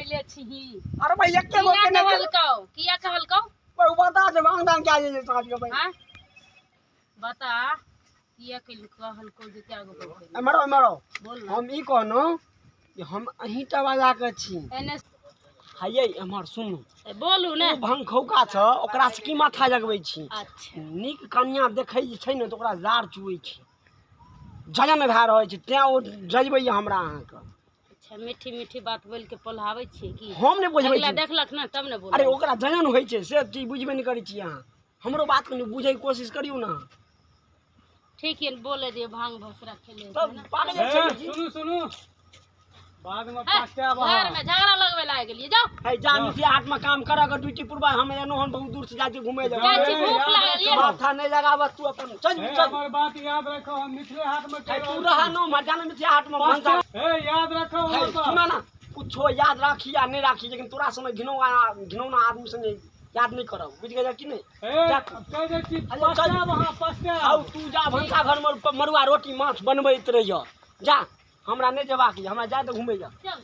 बौखैले छीही। अरे भाई एके गो किया के नहि कहलकौ, किया कहलकौ? ओ बता दे मांग दान क्या जे साँझ के भाई। हाँ, बता किया कहलकौ जे क्या गो बौखैले? एमरो एमरो। बोल ना। हम ई कहलहुँ जे हम अहींटा वाला के छी। एने हयै एम्हर सुनू। ए, बोलू ने। ओ भंगखौका छ ओकरा से की माथा जगबै छी? अच्छा। नीक कन्या देखै जे छै ने तऽ ओकरा जार चुबै छै, जलन भए रहल छै, तैं ओ जजबैया हमरा अहाँके। अच्छा, मीठी मीठी बात बोल के पोल्हाबै छियै की? हम नहि बुझबै अगला छी। देखलक ने तब ने बोल। अरे ओकरा जलन होइ छै से चीज बुझबे नहि करै छी अहाँ। हमरो बात कनि बुझैके कोशिश करियौ ने। ठीक है, बोले दियो भांग भसरा खेले तब पागल छै ए, सुनू सुनू, बाद में हे, पछताएब अहाँ। घर में झगड़ा लगबे लाग गेलियै, जाओ। है जा मिथिला हाट में काम कर के ड्यूटी पुरबा, हम एनो हन बहुत दूर से जाइ छी घुमै लए। जाइ छी, भूख लागल ये। माथा नहि लगाबऽ तू अपन, चल हे, चल। हमर बात याद रखो, हम मिथिले हाट में है, तू रहा न उम्हर, जा न मिथिला हाट में भनसा। हे, याद रखो है, हमर बात। सुना ना, कुछो याद राखी या नहि राखी, लेकिन तोरा संगे घिनौना घिनौना आदमी संगे याद नहि करब, बुझि गेलियै कि नहि? हे, जा। कहि दै छी, अरे चल। पछताएब अहाँ, पछताएब। आउ तू जा भनसा घर में मड़ुआ रोटी माछ बनबैत रहिह, जा, हमरा नहि जेबाक यऽ, हमरा जाय दे घुमै लए। चल।